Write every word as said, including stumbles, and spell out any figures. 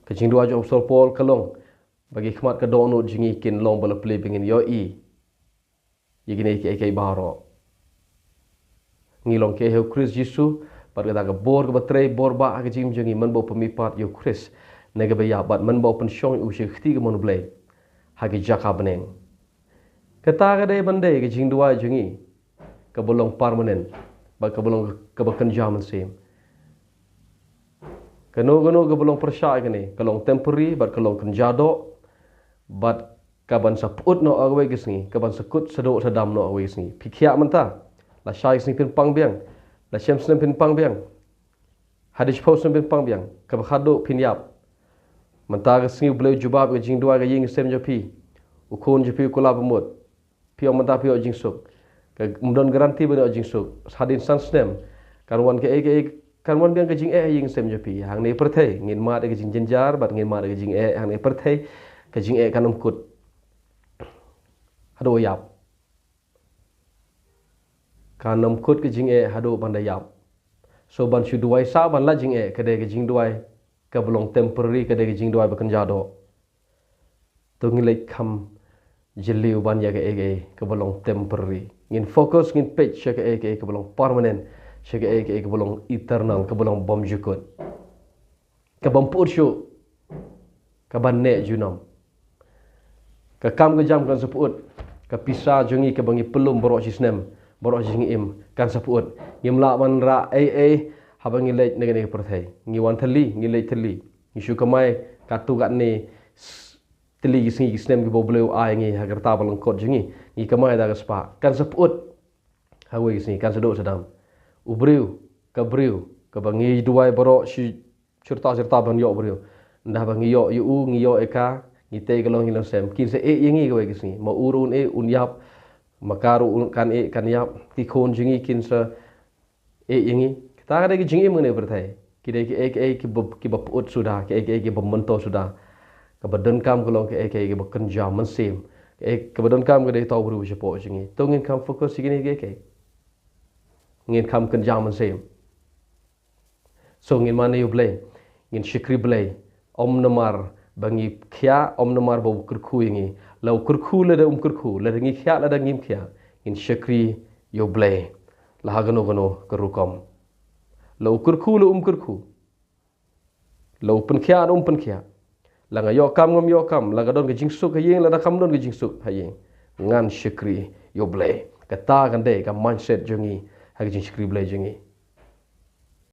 Ka jingduwai jong u Apostol Paul ka long ba ki khmat ka dohnud jong ngi kin long ba la plie ba ngin ïohi ïa kine kiei kiei baroh. Ngi long kiei ha u Khrist Jisu, bad kata ka bor kaba trei bor bah ha ka jingim jong ngi, mynba u pynmihpat ïa u Khrist na kaba ïap, bad mynba u pynshong ïa u sha ka kti kamon u Blei ha ki jaka bneng. Kata ka dei ban dei ka jingduwai jong ngi kaba long permanent, bad kaba long kaba kynja mynsiem. Kano kano kaba long pyrshah ïa kane, ka long temporary bad ka long kynja doh, bad kaban sa pyut noh ha kawei ka sngi, kaban sa kut sa doh sa dam noh ha kawei ka sngi. Phi khiah mynta, lashai ka sngi phin pang biang, lashem snem phin pang biang, hadien shiphew snem phin pang biang, kaba khadduh phin ïap. Mynta ka sngi U Blei u jubab ïa ka jingduwai ka ïing ka sem jong phi. U khun jong phi u kylla bamut. Phi ong mynta phi ïoh jingsuk. Ka, ym don guarantee ban ïoh jingsuk. Hadien san snem kan wan kaei kaei, kan wan biang ka jingeh ha ïing sem jong phi. Hangne pyrthei ngin mad ïa ka jingjynjar bad ngin mad ïa ka jingeh. Hangne pyrthei ka jingeh kan ym kut haduh ïap. Kan ym kut ka jingeh haduh ban da ïap. So ban shu duwai sah ban lait jingeh, ka dei ka jingduwai kaba long temporary, ka dei ka jingduwai ba kynja doh. To ngin leit kham jylliew ban ïa kaei kaei kaba long temporary. Ngin focus, ngin peit sha kaei kaei kaba long permanent, sha kaei kaei kaba long eternal, kaba long bymjukut, ka bym pyut shuh, kaban neh junom. Ka kam ka jam kan sa pyut. Ka pisa jong ngi kaba ngi pynlum baroh shi snem, baroh shi jingim, kan sa pyut. Ngim lah ban rah ei ei haba ngi leit na kane ka pyrthei. Ngi wan thylli, ngi leit thylli. Ngi shu kamai katto katne s-, tylli ki sngi ki snem kiba U Blei u ai ngi ha ka rta ba lyngkot jong ngi. Ngi kamai da ka spah. Kan sa pyut ha kawei ka sngi, kan sa doh sa dam. U briew, ka briew kaba ngi duwai baroh shi shirta shirta ban ïoh briew. Ynda ba ngi ïoh ïa u, ngi ïoh ïa ka, ngi tei ka long ïing long sem, kin sa ïeh ïa ngi kawei ka sngi. Ma u ruh un ïeh un ïap, ma ka ruh un, kan ïeh kan ïap. Ki khun jong ngi kin sa ïeh ïa ngi. Kata ka dei ka jingim kane pyrthei. Ki dei kiei kiei kiba, kiba pyut suda, kiei kiei kiba myntoi suda. Kaba donkam ka long kiei kiei kiba kynja mynsiem. Kiei kaba donkam ka dei uta u briew shapoh jong ngi. To ngin kham focus ïa kine kiei kiei. Ngin kham kynja mynsiem. So ngin mane ïa U Blei, ngin shakri Blei. Ym namar ba ngi khiah, ym namar ba u kyrkhu ïa ngi. La u kyrkhu lada um kyrkhu, lada ngi khiah lada ngim khiah, ngin shakri ïa U Blei. La ha kano kano ka rukom, la u kyrkhu la um kyrkhu, la u pynkhiah la um pynkhiah, la nga ïoh kam ngam ïoh kam, la ka don ka jingsuk ha ïing lada kam don ka jingsuk ha ïing, ngan shakri ïa U Blei. Kata kan dei ka mindset jong ngi ha ka jingshakri Blei jong ngi.